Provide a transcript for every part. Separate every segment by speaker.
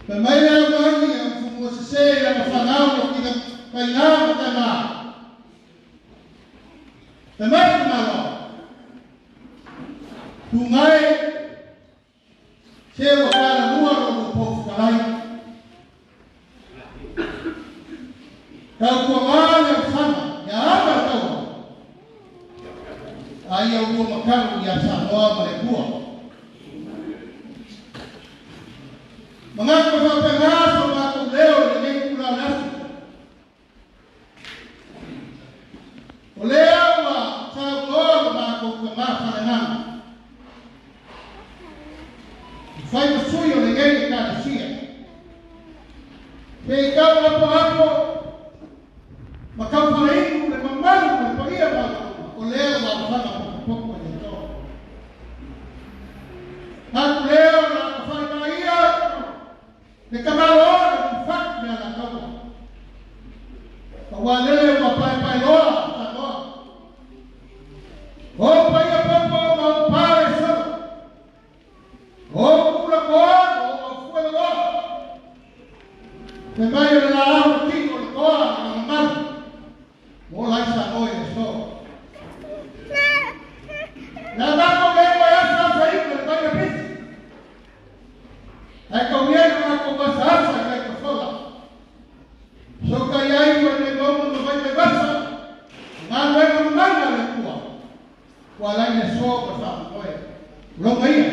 Speaker 1: Mai le au ai au fumu se se la whanau o ki kai ngā o te mā. Te mai te malo. Tu ngai se o kala mua ro mo po whakalai. Kau kua ngā le sana, ia ama tau. Ai au ua makaru ia sa noa ma le kua. Mangako whapengaso mātou leo le nei kula le aso. O lea ua saunoa lo mātou ka mawhalenga. I whai masui o le ngei e kālesia. Te i kau apo apo, ma kau whare le mamalu ma le paia maua, o lea ua whanga pokopoko e le toa. Aku leo na whai maia, le kamalo o le mfak mea la kaua. Pa ua lele ua pai pai loa, ta loa. O pai a popo ma o pare solo. O kula koa, o o fue loa. Te mai o le la au tiko le koa, le mamalu. Mo lai sa oi le so. La mako le wa ya sa sa i le mai le pisi. Ai kau ia na ko basa asa kai ko sola. So kai ai wa le gomo no vai me basa. Ngā wena mana le kua. Kua lai le so ko sa moe. Longa ia.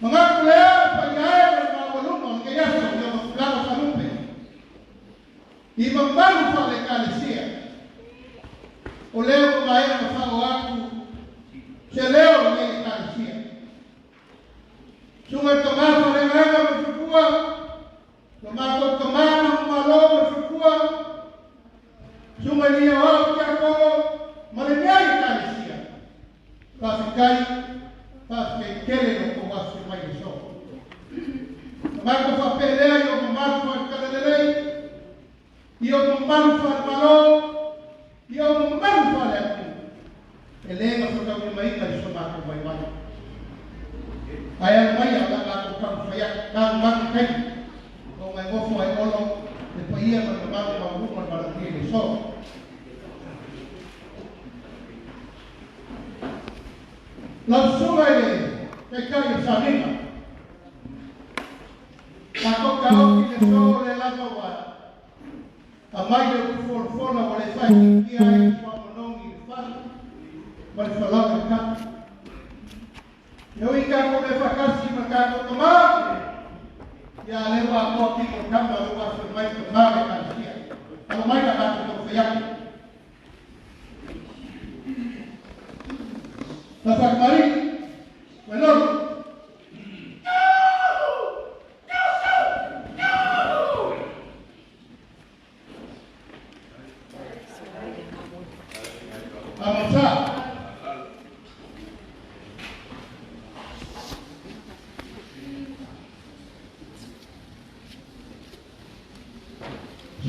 Speaker 1: Mangaku lea pa ia e ma walunga o ke yaso o ma kulanga falupe. I mamalu fa le kalesia. O leo ko mai ma fa o aku. Se leo le kalesia. Sunga kamā fa le nganga ma fukua. Lo mātou kamā ma malo ma fukua. Sunga nia o kia koro ma le mea i kalesia. Whawhikai, whawhikai kele no ko wafi mai le so. Mātou whapelea i o mamalu whakalelei, i o mamalu whakamalo, i o mamalu whale atu. E lenga whakauri mai ka i so mātou mai mai. Ai au mai au la mātou kamu whaia, kāu mātou kai. O ngai ngofo ai olo, te paia ma le mamalu ma uruma ma le le so. Lau sunga i le kai kai o Saringa. Tātou ka oki le so le lama wa. A mai le upu fola wa le whai ki ai ki wa manongi le whai. Ma le whalau le kata. E ui ka ko le whakasi ma ka ko tama. Ia le wa koa ki ko kama le wa whai mai ko mā le kāsia. Alo mai ka tātou tō whaiaki. La whakamari, welolo. Avançar.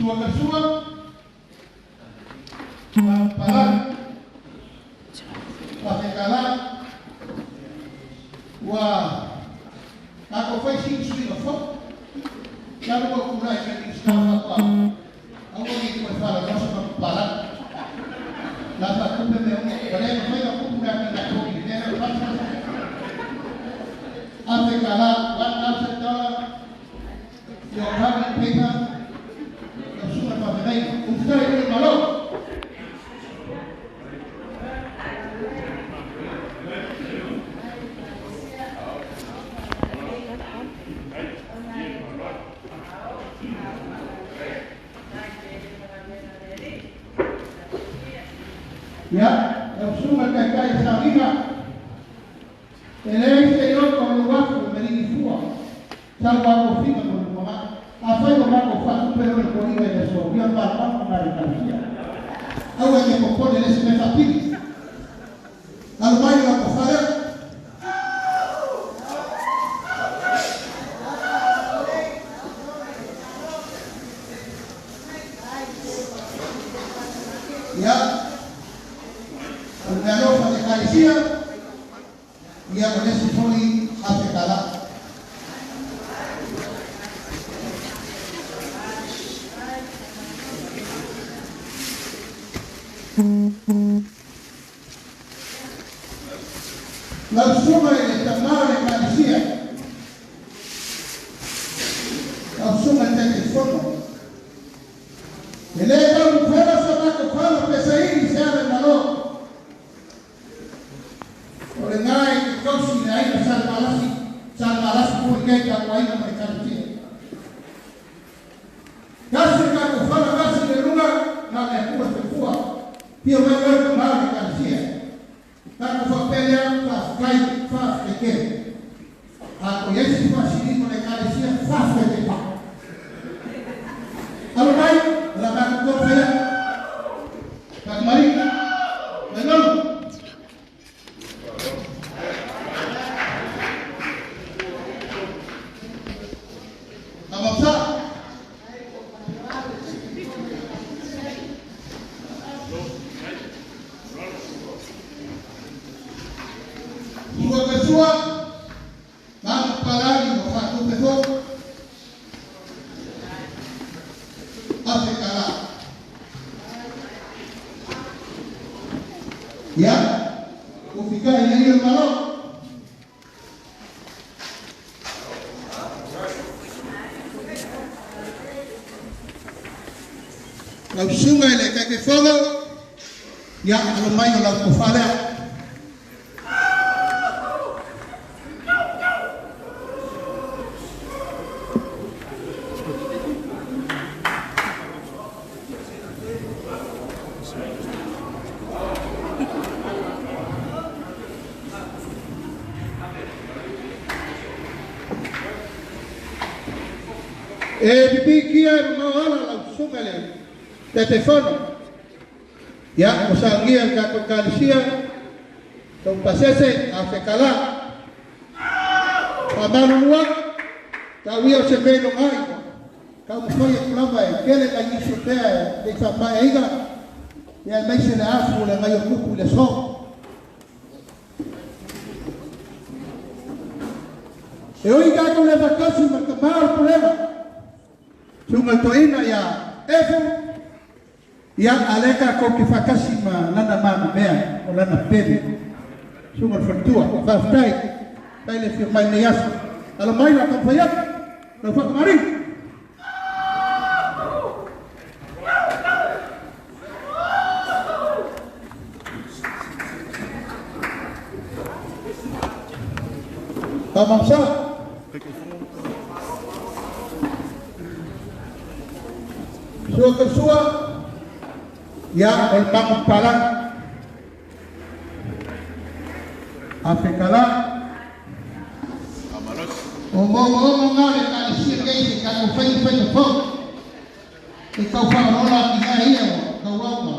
Speaker 1: Sua kasua, palan, pafekala, ua ako fai sing sui no fo. Kalo ko kura i ka stafa ko. Au ni ko fala no sa palan. La fa kupe me o, wale no fai na kupe na ki na ko ni ne na fa. Afekala, $1,000. Your carbon paper. Suma pa venai. Uftai le malo. Ya, suma kai kai sa Ele se yo ko lo wa ko me ni fua. Sa wa ko fi ko no ma. A fai ko ma ko fa ku pero ko ni le so. Yo pa pa ko na ri ka. Au e ko ko le se me fa pi. Al mai la ko fa. Ya. O me alofa de Caricia. Ia o lesi foi afekala. Lau susuga i le tamā o le Ekalesia, lau susuga i le Taitaifono, e le taumafai so matou fala pe saili se ala i Malo. O lena e te tausi i le aiga Salevalasi, Salevalasi foi lenei tapuaiga ma le Ekalesia. Tasi le tatou fala, tasi le luga, na o le Atua soifua. Afio mai oe le tamā o le Ekalesia. Tatou faapea lea, faafetai, faafetai tele. A toe i ai se faasiliga o le Ekalesia, faafetai tele. Alo mai, o le a matou taumafai atu. Faatamalii, Vaimauga. Faamausa. Sua ka sua, magu palagi ma faatupe foi. $1,000. Ia, ua fikai ai le Malo. Lau susuga i le Taitaifono, ia, alo mai o lau tofa lea. E pipikia e mamao ala lau susuga i le Taitaifono. Ia, ua saunia le tatou Ekalesia, tou pasese $1,000. Faamalulu atu, tau ia o se mea i logai, taumafai atu lava e tele nai nisi o mea e le i faamaeaina, ia aemaise le afu o le agai o tupu i le aso. E ui tatou le faatasi ma le tamā o le pulega, susuga i le toeaina ia Efu, ia a lea tatou te faatasi ma lana mamamea o lana pele. Susuga i le faletua, faafetai, faafetai le afio mai lenei aso. Alo mai la taumafai atu, lau faatamalii. Faamausa. Sua ka sua, ia o le magu palagi. $1,000. O moomooga na o le Ekalesia nei se tatou faiga fou. E tau faaoloolo atinae ia ua tauau ma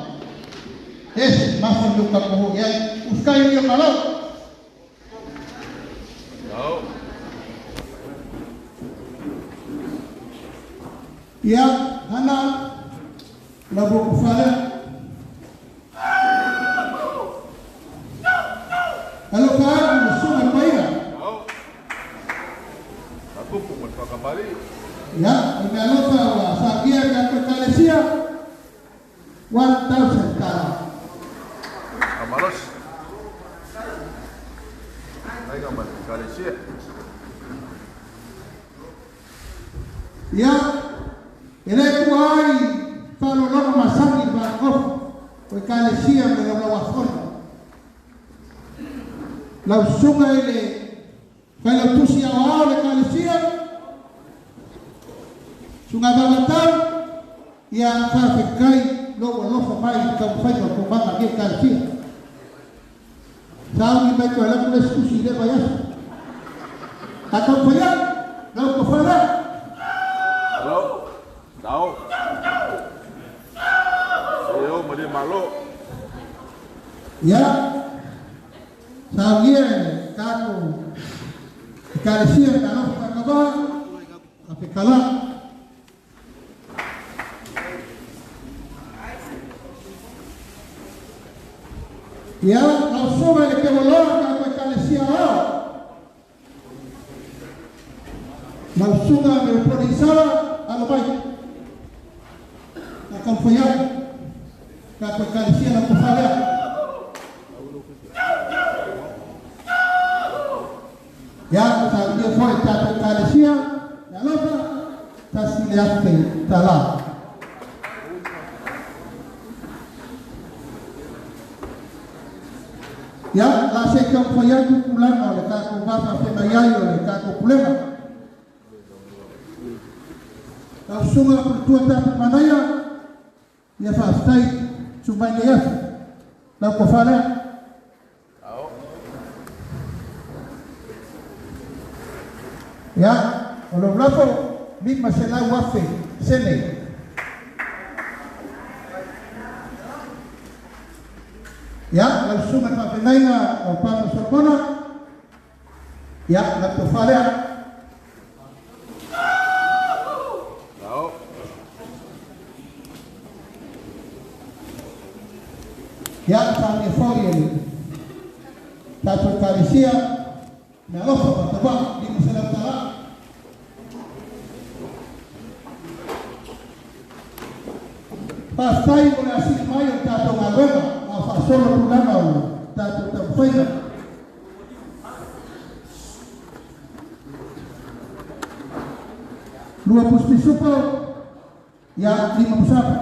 Speaker 1: ese mafa le tatou oo i ai. Usitai ia Malo. Ia, hana, lau tofa lea. Alofa atu le susuga i le paia. Ia, o le mea alofa ua saunia e le tatou Ekalesia, $1,000.
Speaker 2: Amalosi. Aiga ma le Ekalesia.
Speaker 1: Ia, e le tuua ai faaaloaloga masani i le vaanofo o Ekalesia ma le laulauafono. Lau susuga i le failautusi aoao o le Ekalesia, susuga Vavatau, ia faafetai lou alofa mai i le taumafaiga o toomaga a lenei Ekalesia. Sauni mai toe alu atu le isi tusi i lea vaiaso. A taumafai atu, lau tofa lea.
Speaker 2: Alo. Tao. E o ma le malo.
Speaker 1: Ia, saunia e le tatou Ekalesia le alofa faatauva, $1,000. Ia, lau susuga i le teualoa o le tatou Ekalesia Aoao, lau susuga Merepone Isala, alo mai. Na taumafai atu, tatou Ekalesia lau tofa lea. Ia, saunia foi tatou Ekalesia, le alofa, $1,000. Ia, la se taumafai atu tulaga o le tatou va faafeagai ai o le tatou pulega. Lau susuga Puletua Tapu Manaia, ia faafetai sumai nei aso. Lau tofa lea. Ia, o lou lafo, 500,000 sene. Ia, lau susuga i le faafeagaiga o Papa Solomona, ia, lau tofa lea. Ia, saunia foi e le tatou Ekalesia, me alofa faatauva'a, $500. Faafetai mo le asini mai o le tatou galuega a o faasolo tulaga o le tatou taumafaiga. Lua pusi pisupo, ia 5 pusapa.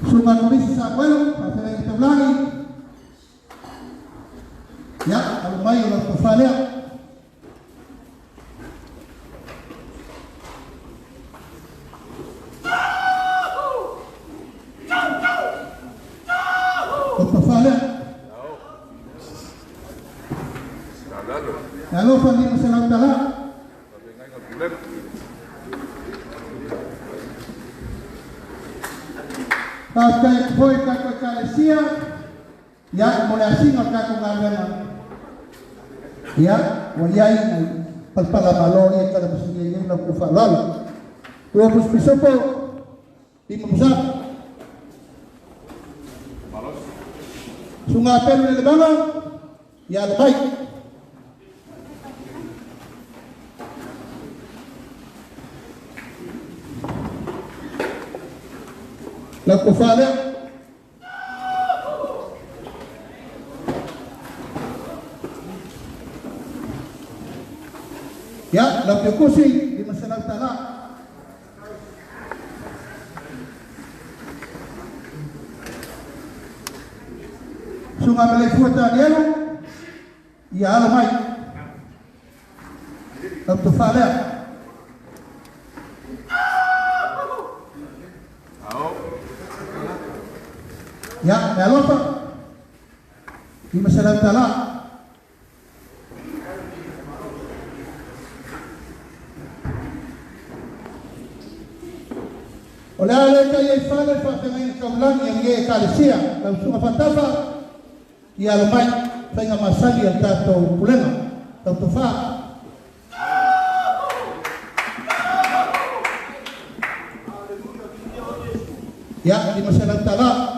Speaker 1: Susuga Kolisi Samuelu, faafeagaiga taulagi, ia, alo mai o lau tofa lea. Lau tofa lea. E alofa $500. Faafetai atu foi i tatou Ekalesia, ia, mo le asiga o le tatou galuega. Ia, ua i ai nai palapala malo ia e talamasinia i ai lau outou faaaloalo. Lua pusi pisopo, 5 pusapa. Susuga Pelu le Levaga, ia alo mai. Lau tofa lea. Ia, lau Piukusi, $500. Susuga Maleifua Tanielu, ia alo mai. Lau tofa lea. Ia, me alofa, $500. O le a le tai ai fale faafeagaiga taulagi a lenei Ekalesia, lau susuga Fatafa, ia alo mai, faiga masani a le tatou pulega, lau tofa. Ia, $500.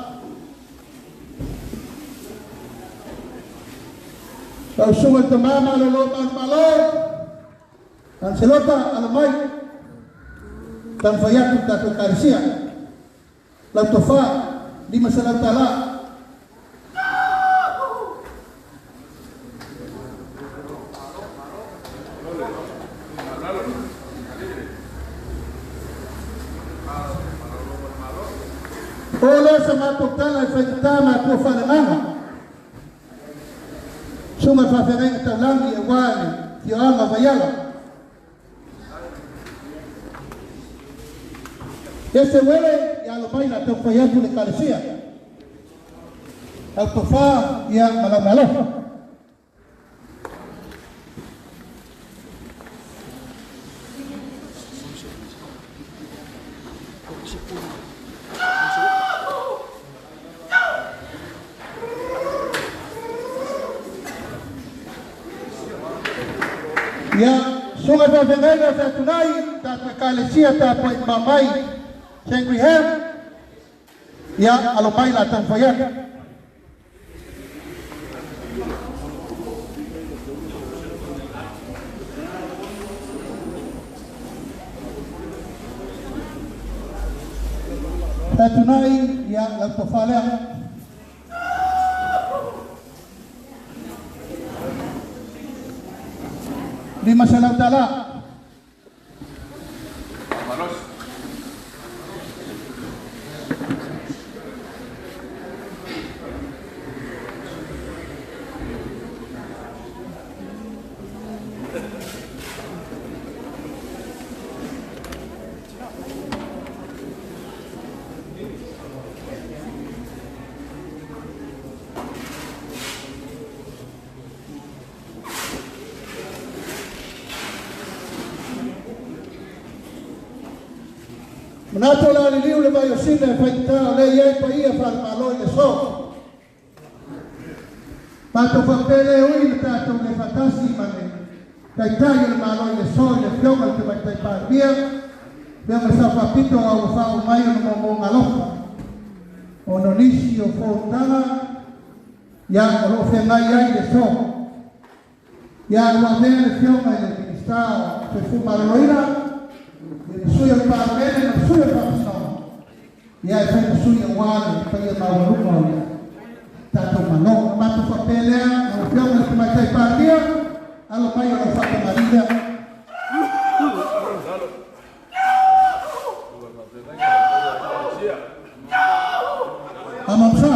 Speaker 1: Lau susuga i le tama malolo malomalo, Anselota, alo mai, taumafai atu le tatou Ekalesia. Lau tofa, $500. O lea sa matou tala e faigata matua faaleagaga. Susuga i le faafeagaiga taulagi aua le afioaga o Vaiala. Ese uele, ia alo mai la taumafai atu le Ekalesia. Lau tofa, ia ma lau mealofa. Ia, susuga i faafeagaiga o Featunai, tatou Ekalesia tapuai mamai Shangriham, ia alo mai la taumafai atu. Tatunai ia lau tofa lea. $500.
Speaker 2: Malosi.
Speaker 1: Manato la liliu le vai o sina e whaitā o le iai pa ia whalemalo i le so. Pato whapele ui le tātou le whatasi ma le taitai o le malo i le so i le fionga le te maitai pārmia. Fionga sa whapito au whau mai o no mo ngalofa. O no nisi o fōtanga ia o lo whengai ai le so. Ia ua mea le fionga i le minista o te fumaroloina. Sui o le na sui o le whakasonga. Ia e whai sui o wale, whai e mawarunga o ia. Tātou mano, mātou whapelea, na o whionga le te maitai pātia, alo mai o lau whakamaria. Amamsa.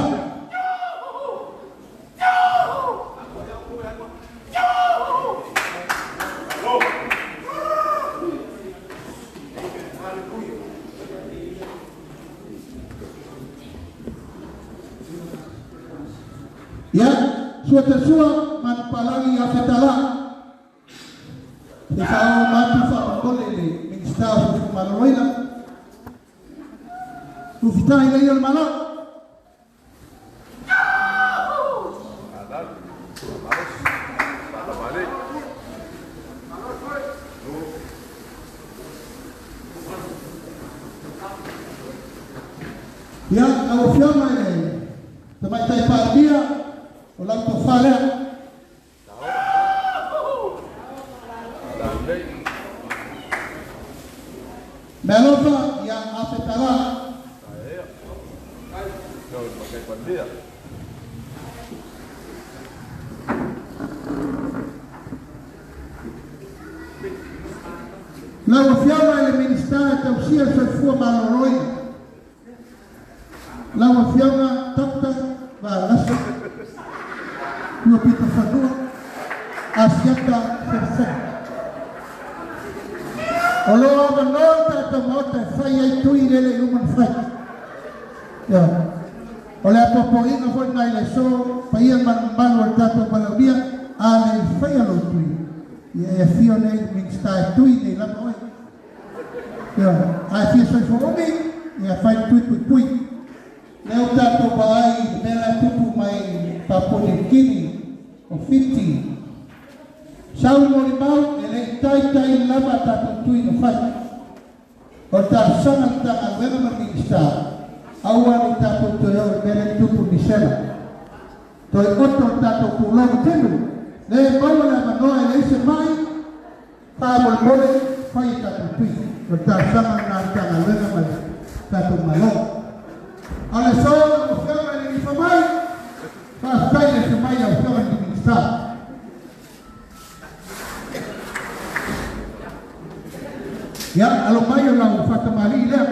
Speaker 1: Ya, sua tesua manupalangi ya fetala. Te whao matu whaongole le minista o fufu maloloina. Ufitahi le ia le malo. Ya, au fiama le te maitai pārmia o lau tofa lea. Me alofa ia afetala. Lau afiama i le minista e tausia le soifua maloloina. Lau afiama Dr. Valasa Ua pita fanua Asiata Fersena. O loa avanoa tātou maota e whai ai tui lele i luma na whai. Ia. O le apoapoaina foi nai le so paia malumalu o le tātou malaulia a le i whai alo tui. Ia e afio nei le minista e tui nei lama oi. Ia. A e fia soifo umi, ia whai tui pui pui. Leo tātou paai i mea tupu mai Papua New Guinea o Fiti. Sau mori mau e le taitai lava tātou tui no whai. O tāsanga le tāngaluega ma minista, aua ni tātou toe o le mea tupu ni sela. Toi oto le tātou pūlogo tenu, le maua le avanoa e le ise mai, whaamole whai i tātou tui. O tāsanga le tāngaluega ma tātou malo. O le sola o whionga le nifa mai, whaaftai le se mai au whionga ni minista. Ia, alo mai o lau whakamali lea.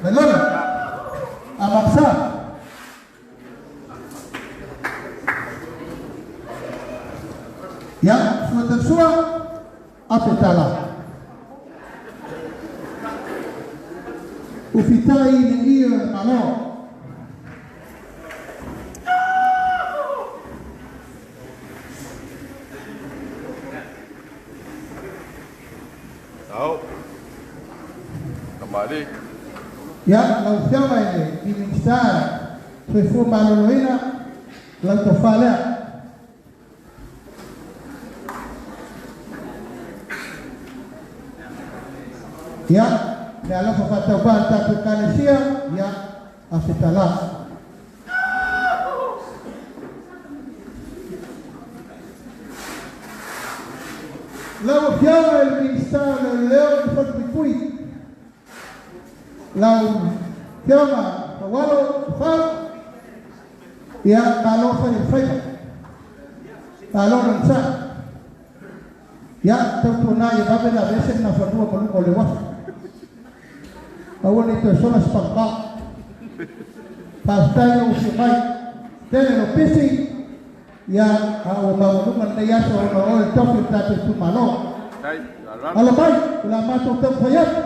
Speaker 1: Melona, amamsa. Ia, sua apetala. Ufitai le ia malo.
Speaker 2: Tau. Kamali.
Speaker 1: Ia, lau fiama i le minista soifua maloloina lau tofa lea. Ia, le alofa whataupā le tātou ekalesia, ia, afetala. Lau afiaga fioga i le Minisita o Leoleo ma Falepuipui, lau Afioga Faualo Fau, ia malo fai o le faiva, malo le onosai. Ia tautuana ia vave ona aveese le Nafanua ma luga o le uafu, aua ne i toe sola se pagaba. Faafetai lou afio mai, tele lou pisi, ia a ua maualuga lenei aso ona o oe le tofi o le tatou itumalo. Alo mai, o le a matou taumafai atu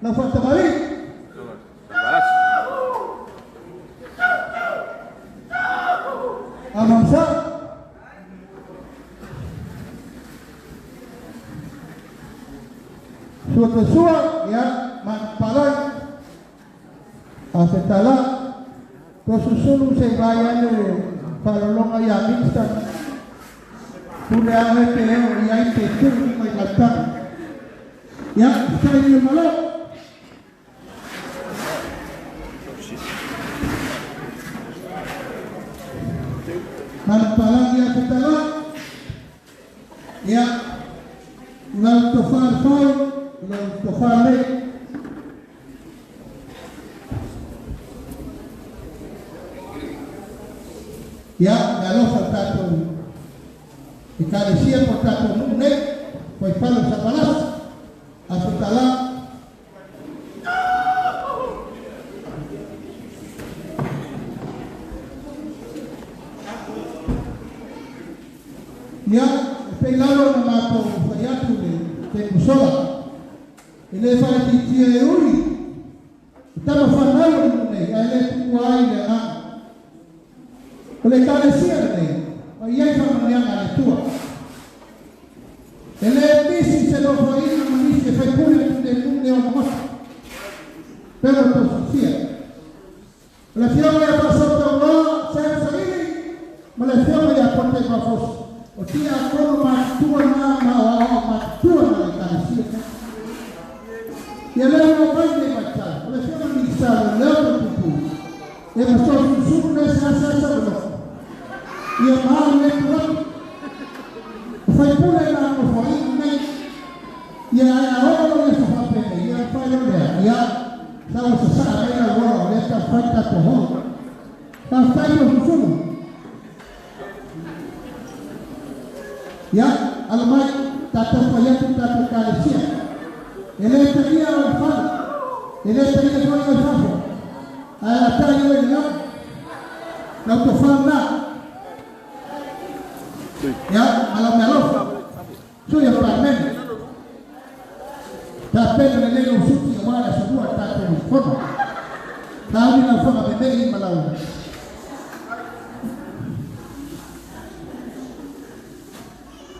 Speaker 1: lau faatamalii. Amamsa. Sua te sua, ia, manupalai. A se tala, tosusulu se i vai ane faalologa ia Minista. Pule a oe pe oo i ai pe tuu i luga i lau taga. Ia, fetalai i le Malo. Manupalagi a se tala, ia, lau tofa le fau, lau tofa lelei. Ia, e alofa le tatou Ekalesia po o le tatou nuu nei, Fuaifale o Safalasa, Aso Tala. Ia, e pei lava ona matou fai atu i le taimi ua sola, e le faaitiitia e ui i tama fanau o le nuu nei, ae le tuua ai le agaga. O le Ekalesia lenei, ua i ai faamanuiaga a le Atua. E le misi se nofoaiga ma nisi e faipule atu i le nuu nei o Magoto, pei ona outou silafia. O le Afioga ia Faasootauloa Sam Saili ma le Afioga ia Pote Mafosi, o Tiakono matutua na ma o aoao matutua na le Ekalesia nei. Ia lea ua omai lenei vaitau, o le Afioga i le Minisita o Leoleo ma le Puipui, e masoa sulusulu lea seasea sau e loko, ia ma alu lea tulaga. O faipule na nofoaiga nei, ia ae a oo loa i aso faapenei, ia ona fai loa lea, ia sau e sasaa mai le auala o lea e taumafai le tatou holo. Faafetai Toeolesulusulu. Ia, alo mai, tatou fai atu le tatou Ekalesia. E le talia oe i le fale, e le talia foi oe i fafo, ae alaalatai oe i le lagi. Lau tofa lena. Ia, ma lau meaalofa, sui o le Palemene, tapena lelei lou suti aua le Aso Lua i le tatou Fono. Sauni lau faga memei ma lau.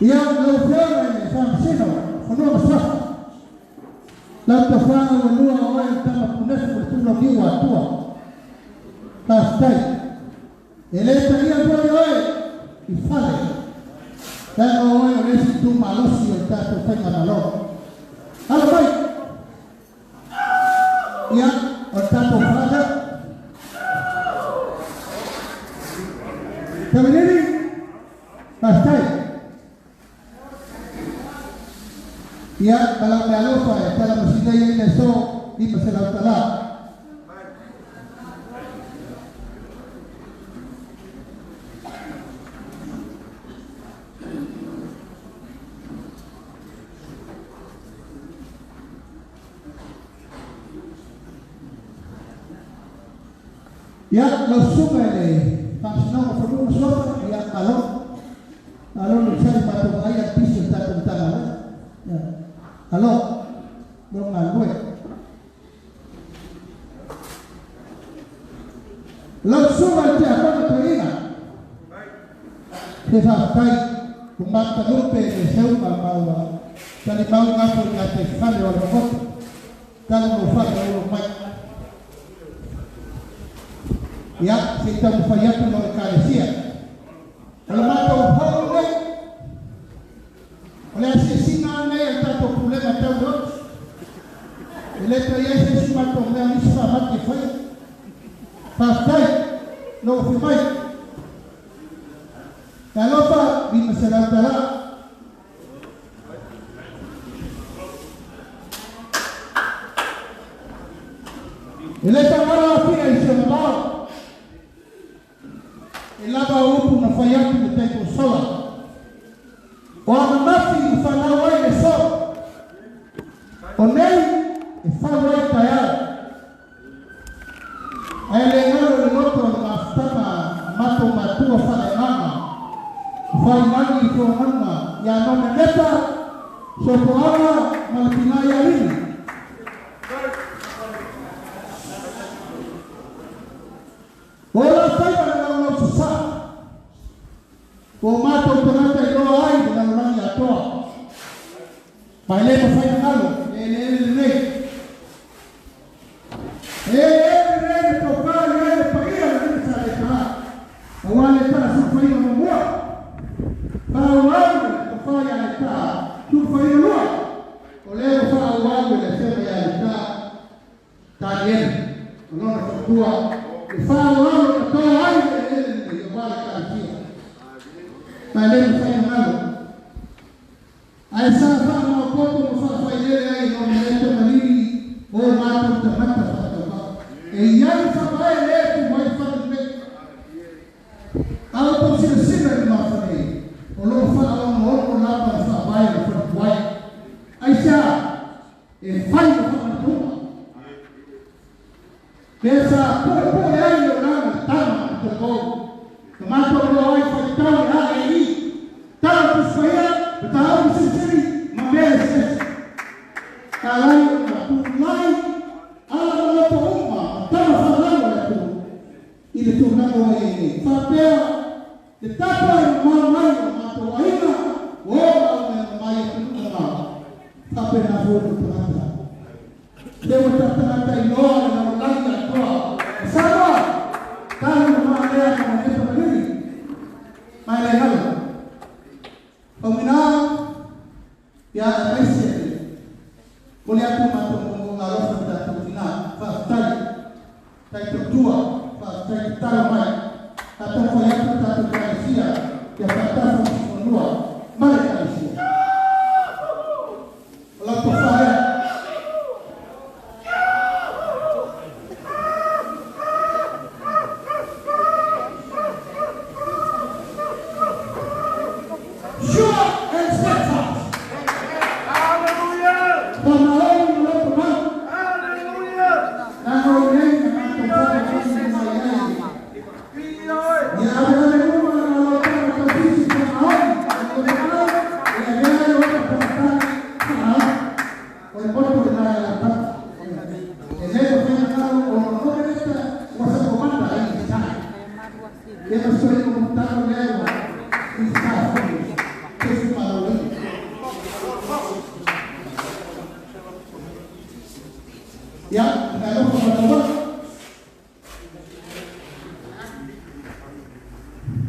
Speaker 1: Ia, lau Afioga i le Faamasino o Fanua ma Suafa, lau tofa auelua o oe o le tama punefu o le Tulauniu o Atua. Faafetai. E le talia foi oe i fale, leaga o oe o le isi itu malosi o le tatou faigamalo. Alo mai! Ia, o le tatou father. Tauiliili, faafetai. Ia, ma lau meaalofa e tala masilei ai le aso $500. Ia, lau susuga i le Faamasinoga o Fanua ma Suafa, ia, malo. Malo le onosai i matou vaaia le pisi o le tatou Matagaluega. Ia, malo lou galulue. Lau susuga i le Tiakono Toeaina, se faafetai ua matalupe le seuga ma ua talimau gapo i gataifale o Alamagoto. Tala lou fale o lou mai. Ia, se i taumafai atu lau Ekalesia. O le matou hou nei, o le asiasiga lenei a le tatou Pulega tau le oti. E le toe i ai se isi matou mea o nisi faamati e faia. Faafetai lou afio mai. E alofa $500. Ele tangara afia i se mabao. E lava upu na whai atu le taiko sola. O ana mafi i whanau ai le so. O nei e whau ai tai au. Ai le ngaro le loto o le mafutana mato matua whale nganga. Whai langi i tō nganga ia nome meta sopoaga ma le pinai alili. O la whaiva le laulau sasa. O mātou tangata i roa ai le lalolagi atoa. Mai le mawhai ngalo, e le ele lenei. E le ele lenei le tōpā le ai le paia le nini sa le taa. Aua le taa sufaina mamua. Whaauau le tōpā ia le taa, sufaina lua. O leo whaauau le whema ia le taa, Daniel. O lona whakua. Le whaauau le tō ai le ele lenei, o wale kātia. Mai le mawhai ngalo. Ai sa wha mau poto mo wha whai lele ai no me te maliri o mātou te mata whakatau. E iai whakae le tu mai whare me. Au tau sina sina ni mawhane. O lo wha au no ono lapa le wha vai le wha wai. Ai sa e whai mo whakatuma. Pesa poe poe ai o nanga tama te kou. Te mātou lo ai whai tau e hae i. Tau puspaia, te tau sisiri, ma mea se. Ka lai o ngā pūlai, ala na loto uma, tama whanau le tu. I le tūnanga wa e nei. Whapea, te tapa e mau mai o mātou aina, o mau mea mai e tūnga mau. Whapea nā fōru tangata. Te wa tangata i loa le lalolagi atoa. Samoa, tālu na maa lea ka maneta maliri. Mai le halo. Pamina, ia maise, kole atu mātou mongo ngā rofa tātou tina, whaatai, tai tautua, whaatai taro mai, tātou whai atu tātou kāisia, ia whaatafa msimonua, mare kāisia. O lau tōwharea. Sure and steadfast.
Speaker 3: Hallelujah! Hallelujah!
Speaker 1: Ya, kalau kepada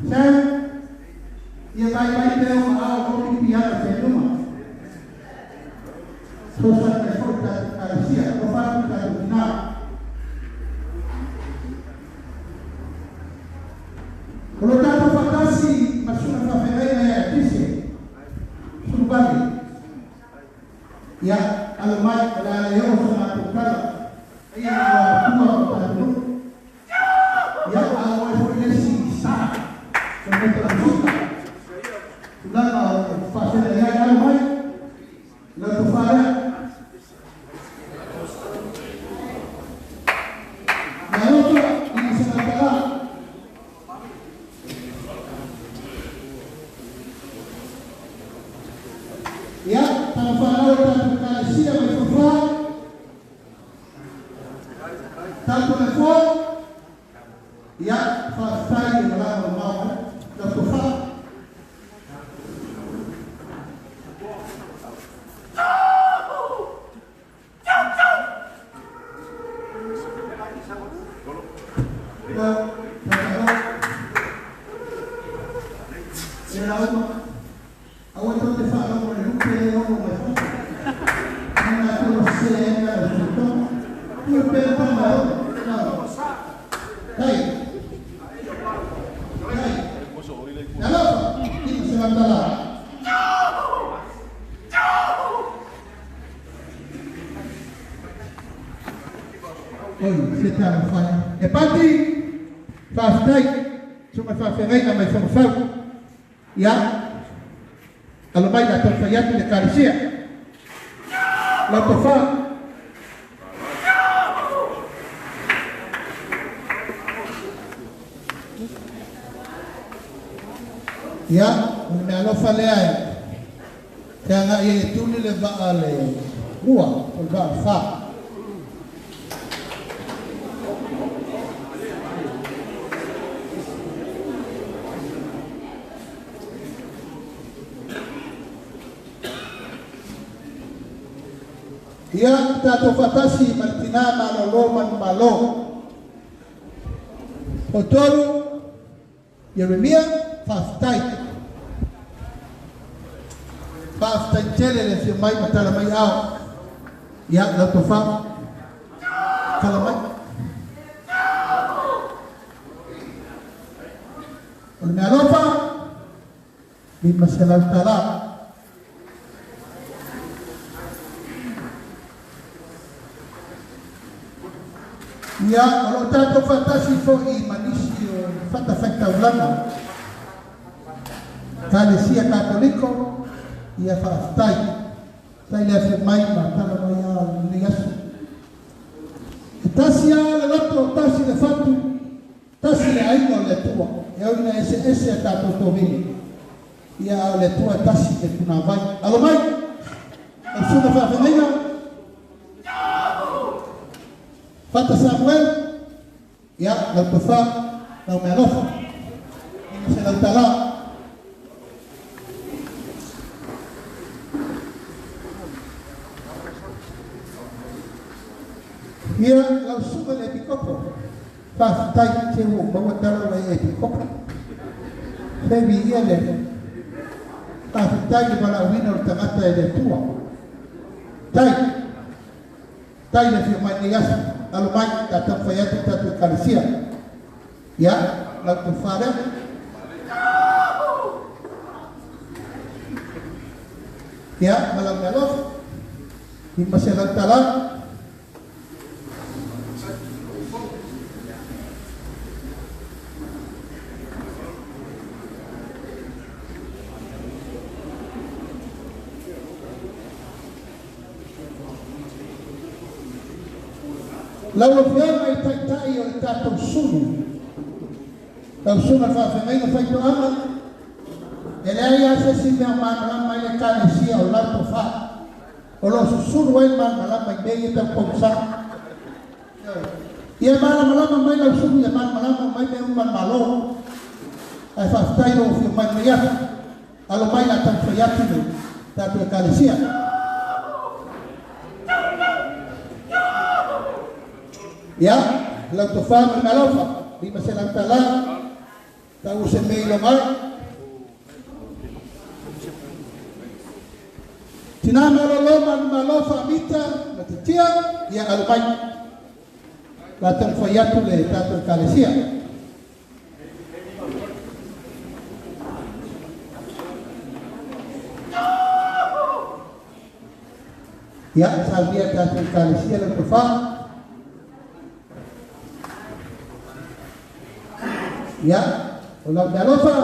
Speaker 1: saya, ya baik-baik dia mau kopi pihak saya rumah. Sosok esok dan Asia, kepala dan benar. Kalau tak fantasi, maksudnya kafir ya, kisi, suruh bagi. Ya, kalau mai ada yang sama tukar. Ya, Oi, se talofa e. E pati, faafetai, susuga i le faafeagaiga mai Fagafau. Ia, alo mai le a taumafai atu le Ekalesia. Lau tofa. Ia, o le meaalofa lea e feagai ai e tuli le vaa le lua, o le vaa le fa. Ia, tatou faatasi ma le tina malolo manumalo. O tolu, Ieremia, faafetai. Faafetai tele le afio mai ma tala mai ao. Ia, lau tofa, tala mai. O le meaalofa, $500. Ia, o lo o tatou faatasi foi ma nisi o fatafaitaulaga, Ekalesia Katoliko, ia faafetai. Faafetai le afio mai ma tala mai ao i lenei aso. E tasi lava le loto, tasi le fatu, tasi le aiga o le Atua. E ui ina eseese a tatou tovili, ia a o le Atua e tasi le punavai. Alo mai, lau susuga faafeagaiga, Fata Samuel, ia lau tofa, lau mealofa, $500. Ia, lau susuga i le Epikopo, faafetai se ua ou maua tala ua e Epikopo. Se viia le Alii. Faafetai i le valaauina o le tagata e le Atua. Tai, tai le afio mai lenei aso. Alo mai, ta taumafai atu le tatou Ekalesia. Ia, lau tofa lea. Ia, ma lau meaalofa, $500. Lau Afioga i le Taitai o le tatou sulu, lau Susuga i le Faafeagaiga Faitoaga, e leai lava se isi mea o malamalama ai le Ekalesia o lau tofa. O lo o susulu ai le malamalama i mea ia tau pogisa. Ia malamalama mai lau sulu, ia malamalama mai mea uma a le Malo. Ae faafetai lou afio mai lenei aso. Alo mai le a taumafai atu le tatou Ekalesia. Ia, lau tofa ma le meaalofa, $500, tau o se mea i loga ai. Tina malolo manumalo faamita ma titia, ia alo mai. La taumafai atu le tatou Ekalesia. Ia, saunia tatou Ekalesia lau tofa. Ia, o lau meaalofa,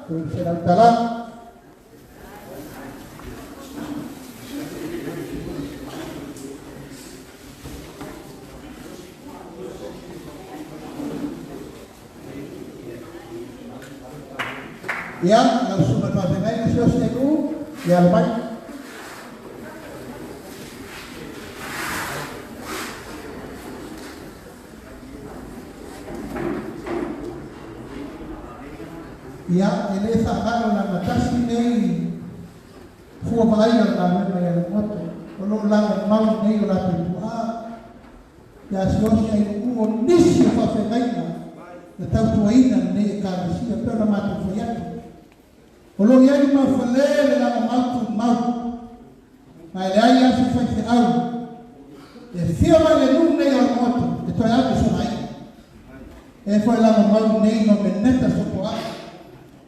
Speaker 1: $300. Ia, lau susuga i le faafeagaiga Siaosi Ainuu, ia alo mai. Ia, e le faagalo lana tasi nei fua vaai o le galuega i Alamagoto, o lo o lagomau nei o latou tuaa, ia Siaosi Ainuu o nisi o faafeagaiga na tautuaina lenei Ekalesia, pei ona matou fai atu. O lo o i ai le maufale le lagomau tumau, ma e leai lava se faifeau e afio mai le nuu nei o Alamagoto e toe ave sona aiga. E foi lagomau nei no meneta sopoa'i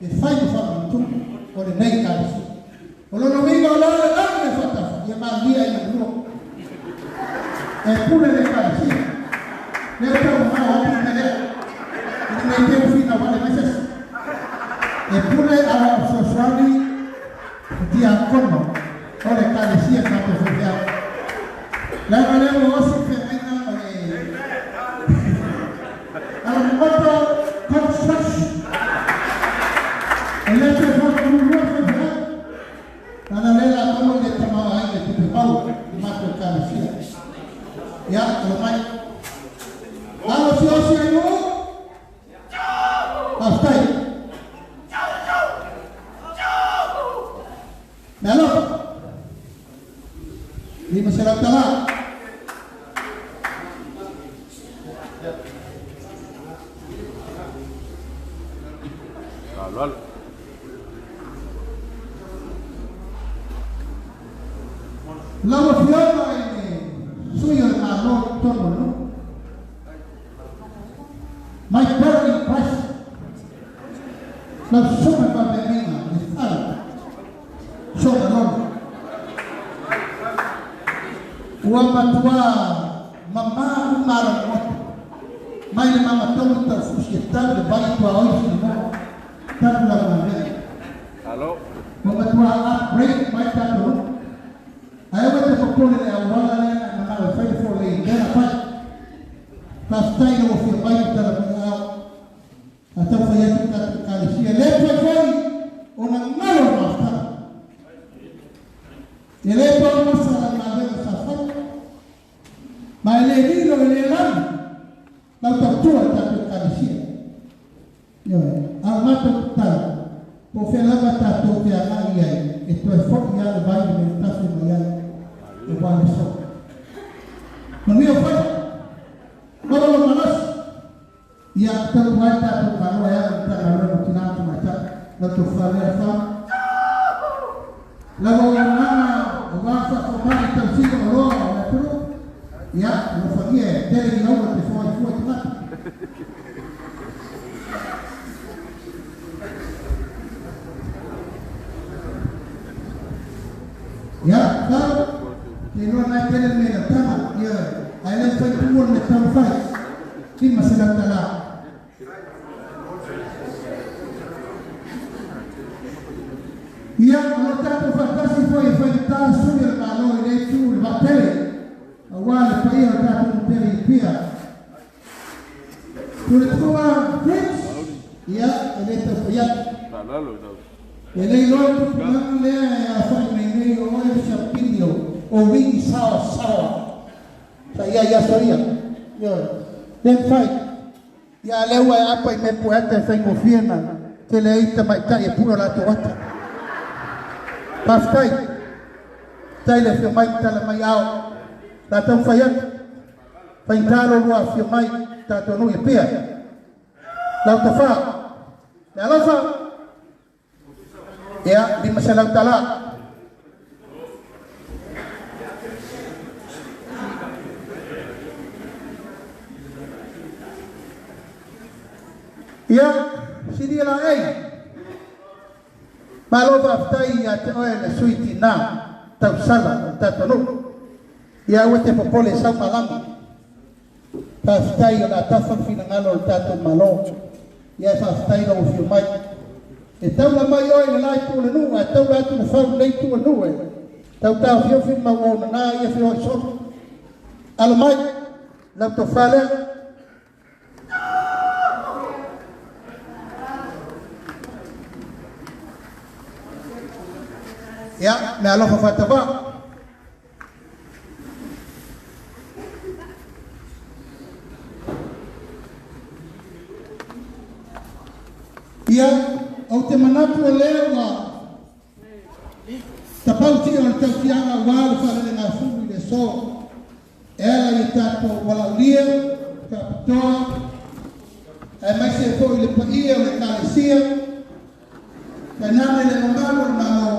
Speaker 1: e fai ma faamanatuga o lenei Ekalesia. O lona uiga o la le lagi le faatafa, ia manuia ai na lua. E pule le Ekalesia. Le tau mau atu le lea. Ina nei te ufina wale mai sesi. E pule ala o sosoani diakono o le kalesia ka te whawhea. Lea lea o osi whengaina o le Alamamoto Construction. E le te whakamurua whawhea. Nana le la tomo le tamau ai le tupe mau i mato kalesia. Ia, alo mai. Alo si osi ai mo. Pastai. Me alofa. 500 tala.
Speaker 2: Alo alo.
Speaker 1: Lau afioga i le sui o le Malo i totonu o le nuu. My brother in Christ, lau susuga i faafeagaiga i le fale Sogalolo. Ua matua mamā uma ala motu. Mai le magatolu i taufusi e tau le vai tuaoi Samoa talu lau galuega.
Speaker 2: Alo.
Speaker 1: Ua matua upgrade mai tatou nuu. Ae aua e te popole le auala lea na e manao e fai le four lane lea na fai. Faafetai i lau afio mai i tala mai ao. A tau fai atu i tatou Ekalesia, le toe foi ona galo le mafutaga. E le pau masa lau galuega sa fai. Ma e le lilo e le lanu lau tautua i tatou Ekalesia. Ioe, a o matou tatalo, po o fea lava tatou te agai i ai, e toe foi lava le vai i le mea na tafe mai ai, aua le aso. Manuia faiva, maua lou malosi, ia tautua ai le tatou Malo e ala i le Matagaluega o Tina ma Tamaitai, lau tofa lea Fa. Lau auaunaga aua le faafomai i tausiga oloa o le atunuu, ia, alofagia e tele ni aula te foai fua i tagata. Ia, Taro, te iloa na e tele le mea i lau tama, ioe, ae le mafai tuua le mea tatau ona fai. $500. Ia, o lo tatou faatasi foi e faigata sui o le Malo i lea itu i le vaatele, aua le paia o le tatou Motele i Apia. Tulituga Fritz, ia, e le tau fai atu. E le iloa le tupulaga lea e aofai mai nei o oe le siampini o wini saoasaoa sa i ai i aso ia. Ioe, le mafai. Ia a lea ua e apa i mea pueata e faigofie na tele ai tamaitai e pue o latou ata. Faafetai. Faafetai le afio mai tala mai ao. La taumafai atu. Faigata lo lua afio mai tatou nuu i Apia. Lau tofa. Le alofa. Ia, $500 tala. Ia, sili la ei. Malo faafetai ia te oe le sui tina tausala o le tatou nuu. Ia aua te popole sau malama. Faafetai o le a tafa le finagalo o le tatou Malo. Ia e faafetai lou afio mai. E taula mai oe i le la itu o le nuu ae taula atu le fau i lenei itu o le nuu e tau taofiofi le mau ou nana ia feoai solo. Alo mai, lau tofa lea. Ia, me alofa faatavā. Ia, ou te manatu o lea ua tapautia o le tautiaga aua le faalelegafulu i le aso e ala i a tatou valaaulia faapitoa aemaise foi le paia o le Ekalesia, tainane le mamalu o le Malo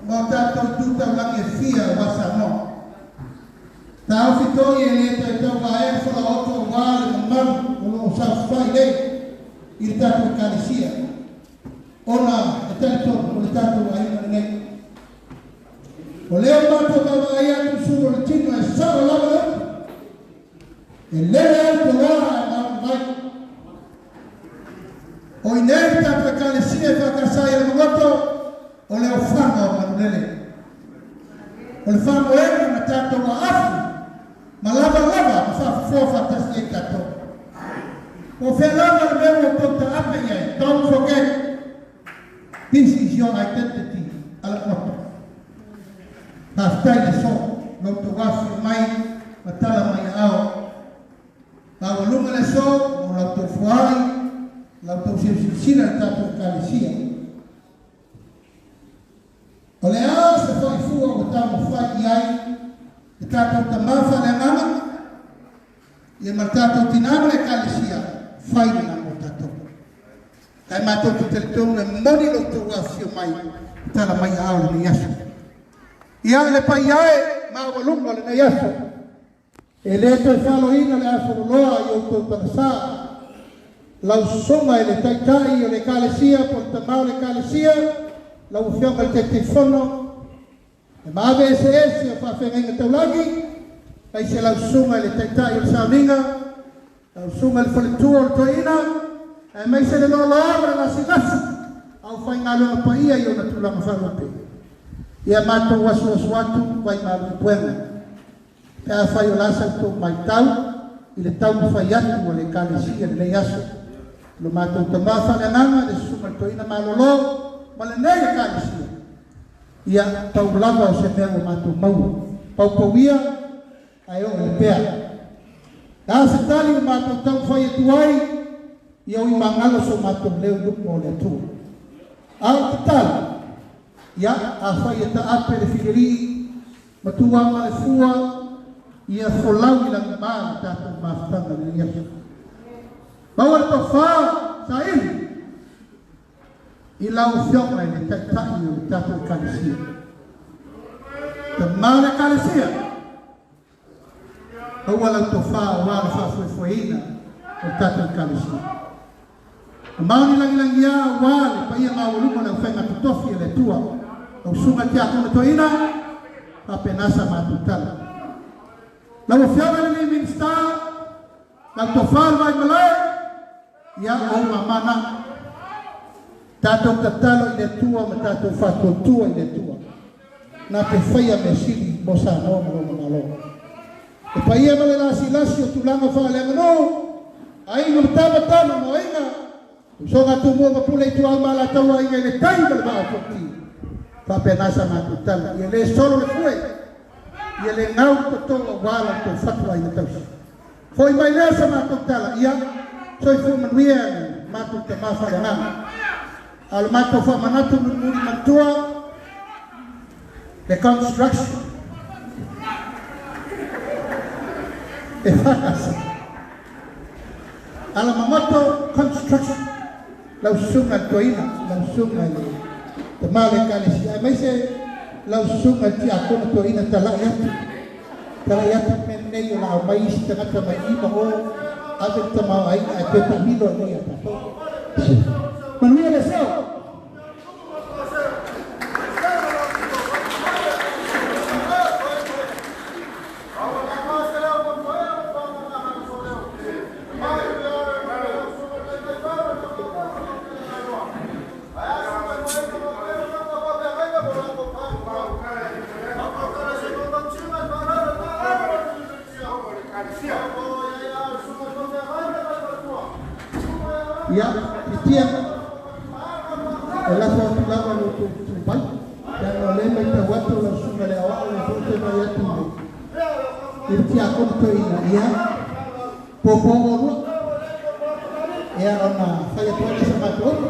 Speaker 1: ma o tatou itu taulagi e fia aua Samoa. Taofi toi e le taitauvaea le falaoto aua le mamalu o lo o saofafai nei i le tatou Ekalesia, ona e talitonu o le tatou aiga lenei. O lea ua matou vaavaai atu i sulu o le tino e sao lava le upu. E lele au toloa e mau mai. O i nei tātou ekalesia e whakasai e le magoto, o le ofaga o manulele. O le whamoega na tātou a afu, ma lava lava ma whaafufoa whatasi e tātou. O whea lava le mea o tau ta ape i ai. Don't forget, this is your identity, Alamagoto. Faafetai le so, lo tou afi mai, ma tala mai ao. Maualuga le aso mo la outou foai, la outou silasila le tatou ekalesia. O le a se faifua ua taumafai i ai le tatou tamā faaleagaga, ia ma le tatou tinā ma le ekalesia, fai lena mo tatou. Ae matou te talitonu e moni lo outou afifio mai, tala mai aao lenei aso. Ia le paia e maualuga lenei aso. E le toe faaloina le afololoa i outou talasā. Lau sosoga e le taitai o le ekalesia po o le tamā o le ekalesia, lau afioga i le Taitaifono, le maave eseese o faafeagaiga taulagi, aise lau susuga i le taitai o le sauniga, lau susuga i le faletua o le toeaina, aemaise le loaloa ma le gasegase au faigaluega paia i ona tulaga faalupe. Ia matou asuasu atu vai malu i puega. Pe afai o le a sa outou maitau i le taumafai atu a le Ekalesia i lenei aso, lo matou tamā faaleagaga le Susuga i le Toeaina Malolo ma lenei Ekalesia, ia, pau lava o se mea ua matou maua, paupauia ae oo i le pea. Le a se tali ua matou taumafai atu ai, ia ui magalo so matou leo i luma o le Atua. A o le tatalo, ia, afai e taape le fililii, Matua ma le fua ia folau i lagima le tatou mafutaga i lenei aso. Maua le tofa saili i lau Afioga i le Taitai o le tatou Ekalesia. Tama le Ekalesia, maua lau tofa aua le faafoefoeina o le tatou Ekalesia. Mamao ni lagilagia aua le paia maualuga o le aufaiga totofi a le Atua, lau Susuga i le Tiakono Toeaina, faapena sa matou tala. Lau Afioga i le alii Minisita, lau tofa le Vaimalae, ia o ou mama na. Tatou tatalo i le Atua ma tatou faatuatua i le Atua na te faia mea sili mo Samoa ma lona Malo. Le paia ma le lasilasi o tulaga faaleaganuu, aiga ma tama, tama ma aiga, usoga Tumua ma Pule Ituau ma Alataua aiga i le tai ma le vaa o Fonoti. Faapena sa matou tala, ia le solo le fue, ia le gau le toto aua la outou fatu aiga tausi. Foi mai lea sa matou tala, ia soifua manuia le matou tamā faaleagaga. A o le matou faamanatu mulimuli manatua, le construction e whakasa. Alamagoto construction, lau susuga i le toeaina, lau susuga i le tamā o le ekalesia, aemaise lau susuga i le tiakono toeaina talai atu, talai atu le mea lenei o le a omai isi tagata mai i ma o, ave le tamaoaiga ae toe taamilo ai nei ia tatou. Manuia le aso! Ia, titia, e lafo atu lava lo outou tumai, leaga o lea e maitau atu o lau susuga i le aoao lea foi ou te vaai atu i le tiakono toeaina, ia, popo oulua, ia, ona fai atu ai lea sa matou upu.